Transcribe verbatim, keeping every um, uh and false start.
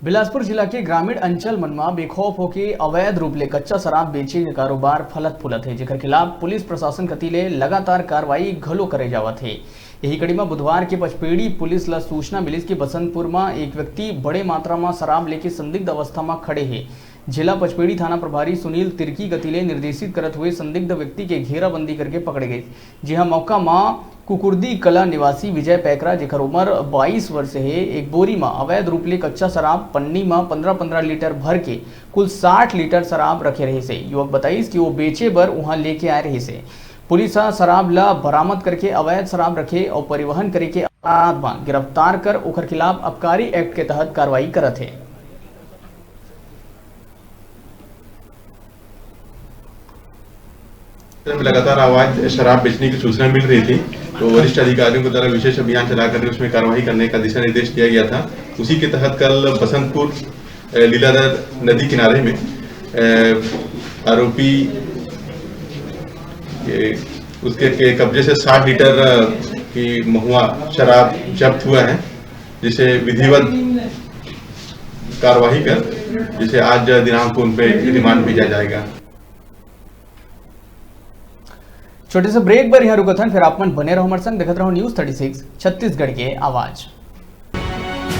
बिलासपुर जिला के ग्रामीण अंचल मन म बेखौफ होके अवैध रूप ले कच्चा शराब बेचे के कारोबार फलत फूलत हे, जेकर खिलाफ पुलिस प्रशासन कति ले लगातार कार्रवाई घलो करे जावत हे। यही कड़ी म बुधवार के पचपेड़ी पुलिस ल सूचना मिलिस कि बसंतपुर म एक व्यक्ति बड़े मात्रा म शराब लेके संदिग्ध अवस्था म खड़े हे, जेला पचपेड़ी थाना प्रभारी सुनील तिर्की कति ले निर्देशित करत हुए संदिग्ध व्यक्ति के घेराबंदी करके पकड़े गए। जिहां मौका म कुकुरदी कला निवासी विजय पैकरा, जेकर उम्र बाईस वर्ष हे, एक बोरी म अवैध रूप ले कच्चा शराब पन्नी म पंद्रह पंद्रह लीटर भर के कुल साठ लीटर शराब रखे रहिस हे। युवक बताइस कि वो बेचे बर उहां लेके आए रहिस हे। पुलिस ह शराब ल बरामद करके अवैध शराब रखे अउ परिवहन करे के अपराध म गिरफ्तार कर ओकर खिलाफ आबकारी एक्ट के तहत कार्रवाई करत हे। में लगातार अवैध शराब बेचने की सूचना मिल रही थी, तो वरिष्ठ अधिकारियों के द्वारा विशेष अभियान चलाकर उसमें कार्रवाई करने का दिशा निर्देश दिया गया था। उसी के तहत कल बसंतपुर, अ, लीलाधर नदी किनारे में, अ, आरोपी के, उसके के कब्जे से साठ लीटर, अ, की महुआ शराब जब्त हुआ है, जिसे विधिवत कार्रवाई कर, जिसे आज दिनांक को उन पे रिमांड भेजा जाएगा। छोटे से ब्रेक बर यहाँ रुकत हन, फिर आप मन बने रहो हमारे संग, देखत रहो न्यूज़ थर्टी सिक्स छत्तीसगढ़ के आवाज़।